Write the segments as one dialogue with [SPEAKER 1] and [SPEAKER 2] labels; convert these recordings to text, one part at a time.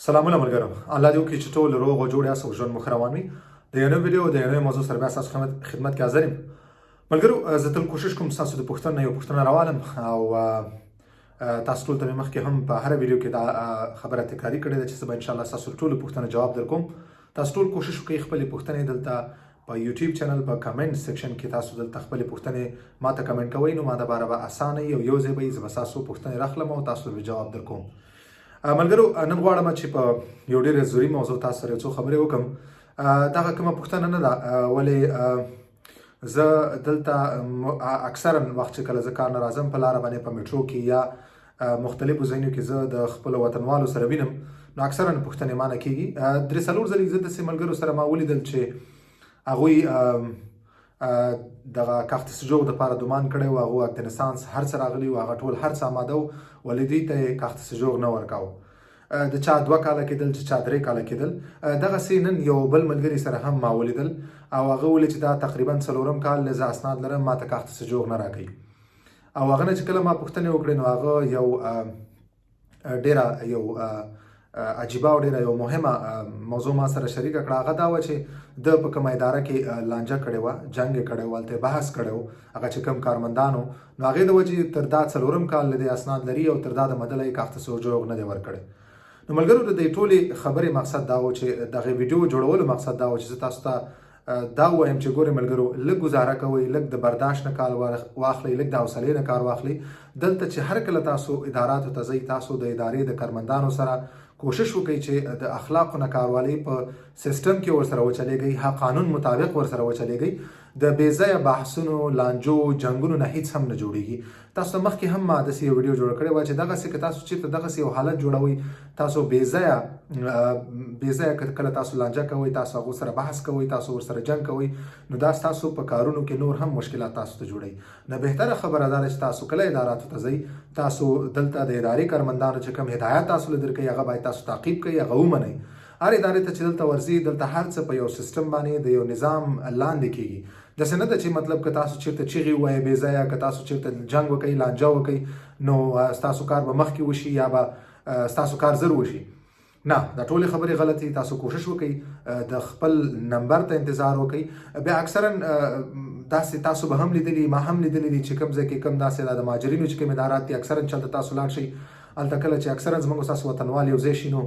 [SPEAKER 1] سلامونه ملګرو، الله دې وکړي چې ټول روغ او جوړ یاست او ژوند مو ښه روان وي. د یو نوي ویډیو د یو نوي موضوع سره بیا ستاسو خدمت کې حاضر یم. ملګرو، زه تل کوشش کوم ستاسو د پوښتنو نه یو پوښتنه راوالم او تاسو ټول ته مې مخکې هم په هره ویډیو کې دا خبره تکراري کړې ده چې زه به انشاءالله ستاسو ټولو پوښتنو جواب درکوم. تاسو ټول کوشش وکړئ خپلې پوښتنې دلته په یوټیوب چینل په کمنټ سیکشن کې تاسو دلته خپلې پوښتنې ما ته کمنټ کوئ، نو ما دپاره به اسانه وي او یو ځای به وي، زه به ستاسو پوښتنې راخلم او تاسو ته به جواب درکوم. ملګرو، نن غواړم چې په یو ډېر ضروري موضوع تاسو سره یو څو خبرې وکم. دغه کومه پوښتنه نه ده، ولې زه دلته اکثرا وخت چې کله زه کار نه راځم په لاره باندې په میټرو کې یا مختلفو ځایونو کې زه د خپل وطنوالو سره وینم، نو اکثرا پوښتنې ما نه کېږي. درې څلور ځلې زه داسې ملګرو سره ما ولیدل چې هغوی دغه کاخت سجوغ د پاره دومان کړی و، هغه اکتنسانس هر څه راغلی و، هغه ټول هر څه آماده و، ولې دوی ته یې کاخت سجوغ نه ورکاو. د چا 2 کاله کېدل، چې چا 3 کاله کېدل. دغسې نن یو بل ملګري سره هم ما ولیدل او هغه ولې چې دا تقریبا څلورم کال له زه اسناد لرم، ما ته کاخت سجوغ نه راکوي. او هغه نه چې کله ما پوښتنې وکړې، نو هغه یو ډیره یو عجیبه او ډیره یو مهمه موضوع ما سره شریکه کړه. هغه دا و چې د په کومه اداره کې لانجه کړې وه، جنګ یې کړی و، هلته بحث کړی و هغه چې کوم کارمندانو، نو هغې د وجې تر دا څلورم کال له دې اسناد لري او تر دا د مدله یې کاخته سوجوغ نه دی ورکړی. نو ملګرو، د دې ټولې خبرې مقصد دا و چې دغه ویډیو جوړولو مقصد دا و چې زه تاسو ته دا ووایم چې ګورئ ملګرو، لږ ګزاره کوئ، لږ د برداشت نه کار واخلئ، لږ د حوصلې نه کار واخلئ. دلته چې هر کله تاسو اداراتو ته ځئ، تاسو د ادارې د کارمندانو سره کوشش وکړئ چې د اخلاقو نه کار والئ، په سیستم کې ورسره وچلېږئ، ها قانون مطابق ورسره وچلېږئ. د بې ځایه بحثونو، لانجو، جنګونو نه هیڅ هم نه جوړیږي. تاسو ته مخکې هم ما داسې یو ویډیو جوړه کړې وه چې دغسې که تاسو چېرته دغسې یو حالت جوړوئ، تاسو بې ځایه کله تاسو لانجه کوئ، تاسو هغو سره بحث کوئ، تاسو ورسره جنګ کوئ، نو دا ستاسو په کارونو کې نور هم مشکلات تاسو ته جوړوي. نو بهتره خبره دا ده چې تاسو کله اداراتو ته ځئ، تاسو دلته د ادارې کارمندانو چې کوم هدایت تاسو له درکوي، هغه باید تاسو تعقیب کړئ، هغه ومنئ. هر ادارې ته چې دلته ورځي، دلته هر څه په یو سیستم باندې د یو نظام لاندې کیږي. داسې نه ده چې مطلب که تاسو چیرته چیغې ووایئ بې ځایه، که تاسو چیرته جنګ وکئ، لانجه وکئ، نو ستاسو کار به مخکې وشي یا به ستاسو کار زر وشي. نه، دا ټولې خبرې غلطي. تاسو کوشش وکئ د خپل نمبر ته انتظار وکئ. بیا اکثرا داسې تاسو به هم لیدلي، ما هم لیدلي دي چې کوم ځای کې کوم داسې د مهاجرینو چې کوم ادارات دي، اکثرا چې هلته تاسو لاړ شئ، هلته کله چې اکثرا زموږ تاسو وطنوال یو ځای شي، نو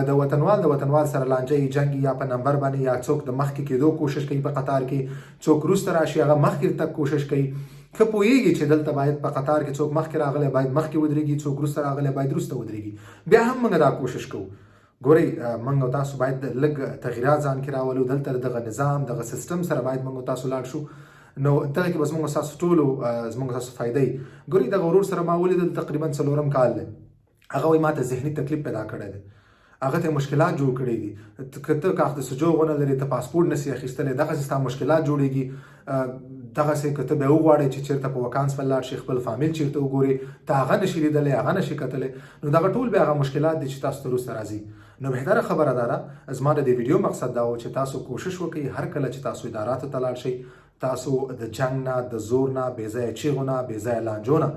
[SPEAKER 1] د وطنوال د وطنوال سره لانجه یې، جنګ یا په نمبر باندې، یا څوک د مخکې کېدو کوشش کوي په قطار کې، څوک وروسته راشي هغه مخکې تک کوشش کوي. ښه پوهېږي چې دلته باید په قطار کې څوک مخکې راغلی باید مخکې ودرېږي، څوک وروسته راغلی باید وروسته ودرېږي. بیا هم موږ دا کوشش کوو. ګورئ، موږ او تاسو باید لږ تغیرات ځان کې راولو. دلته دغه نظام، دغه سیستم سره باید موږ تاسو لاړ شو، نو دغه کې بس موږ تاسو ټولو زموږ تاسو فائدې. ګورئ، دغه ورور سره ما ولیدل، تقریبا څلورم کال دی. هغه وایي ماته ذهني تکلیف پیدا کړی دی، هغه ته مشکلات جوړ کړی دي. که ته کاغذ سجو غونه لري، ته پاسپورت نسی اخیستلی، دغه ستا مشکلات جوړیږي. دغه سه که ته به وغواړې چې چیرته په وکانس په لاړ شي، خپل فامیل چیرته وګوري، ته هغه نشي لیدلی، هغه نشي کتلی، نو دغه ټول به هغه مشکلات دي چې تاسو ته وروسته راځي. نو بهتره خبره دا ده، زما د دې ویډیو مقصد دا و چې تاسو کوشش وکړئ هر کله چې تاسو اداراتو ته لاړ شئ، تاسو د جنگ نه، د زور نه، بې ځایه چیغو نه، بې ځایه لانجو نه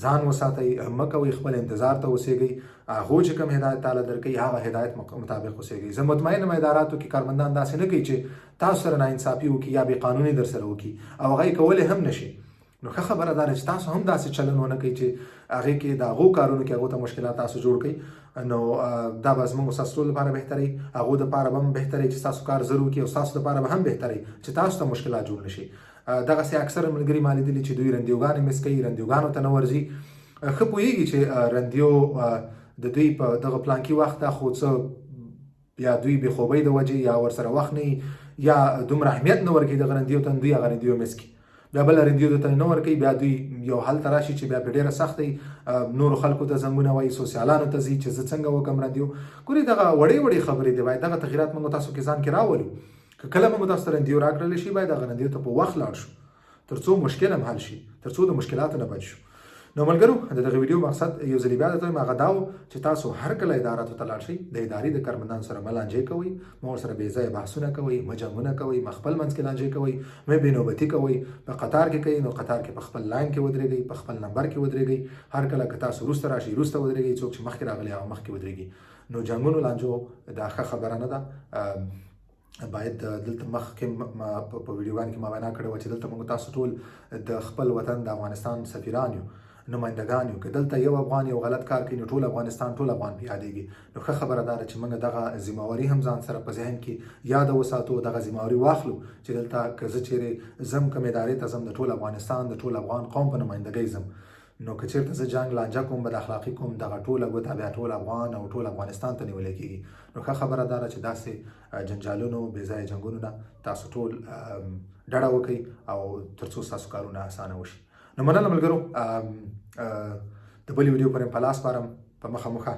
[SPEAKER 1] ځان وساتئ، مه کوئ، خپل انتظار ته اوسېږئ. هغو چې کوم هدایت تعالی درکوي، هغه هدایت مطابق اوسېږئ. زه مطمئن یم اداراتو کې کارمندان داسې نه کوي چې تاسو سره ناانصافي وکړي یا بې قانوني در سره وکړي، او هغه یې کولی هم نشي. نو ښه خبره دا ده چې تاسو هم داسې چلن ونه کوئ چې هغې کې د هغو کارونو کې هغو ته مشکلات تاسو جوړ کړئ. نو دا به زموږ ستاسو ټولو لپاره بهتره وي. هغو دپاره به هم بهتره وي چې ستاسو کار زر وکړي او ستاسو دپاره به هم بهتره وي چې تاسو ته مشکلات جوړ نشي. دغسې اکثره ملګري ما لیدلي چې دوی رندیوګانې مس کوي، رندیوګانو ته نه ورځي. ښه پوهېږي چې رندیو د دوی په دغه پلانکي وخت ده، خو څه یا دوی بې خوبۍ د وجې یا ورسره وخت نه یا دومره اهمیت نه ورکوي دغه رندیو ته، دوی هغه رندیو مس کوي، بیا بل رندیو ته نه ورکوي. بیا دوی یو حل ته راشي چې بیا په ډیره سخته نورو خلکو ته زنګونه وایي، سوسیالانو ته ځي چې زه څنګه وکم رندیو. ګوري، دغه وړې وړې خبرې دي، باید دغه تغیرات موږ تاسو کې ځان کې راولو. که کله موږ تاسو ته رندیو راکړل شي، باید هغه رندیو ته په وخت لاړ شو، ترڅو مشکل هم حل شي، ترڅو د مشکلاتو نه بچ شو. نو ملګرو، د دغه ویډیو مقصد یو ځل بیا درته وایم، هغه دا و چې تاسو هر کله اداراتو ته لاړ شئ، د ادارې د کارمندانو سره مه لانجې کوئ، مه ورسره بې ځایه بحثونه کوئ، مه جنګونه کوئ، مه خپل منځ کې لانجې کوئ، مه بې نوبتي کوئ. په قطار کې کوئ نو قطار کې په خپل لاین کې ودرېږئ، په خپل نمبر کې ودرېږئ. هر کله که تاسو وروسته راشئ، وروسته ودرېږئ، څوک چې مخکې راغلی هغه مخکې ودرېږي. نو جنګونو لانجو دا ښه خبره نه ده. باید دلته مخکې ما په ویډیوګان کې ما وینا کړې وه چې دلته موږ تاسو ټول د خپل وطن د افغانستان سفیران یو، نمایندګان یو. که دلته یو افغان یو غلط کار کوي نو ټول افغانستان، ټول افغان پې یادېږي. نو ښه خبره دا ده چې موږ دغه ذمهواري هم ځان سره په ذهن کې یاده وساتو، دغه ذمهواري واخلو چې دلته که زه چیرې ځم، کوم ادارې ته ځم، د ټول افغانستان، د ټول افغان قوم په نمایندګۍ ځم. نو که چیرته زه جنګ لانجه کوم، بد اخلاقي کوم، دغه ټوله ګوته بیا ټول افغان او ټول افغانستان ته نیول کېږي. نو ښه خبره دا ده چې داسې جنجالونو، بې ځایه جنګونو نه تاسو ټول ډډه وکړئ او ترڅو ستاسو کارونه اسانه وشي. نو مننه ملګرو، د بلې ویډیو پورې په لاس پارم. په مخه مخه.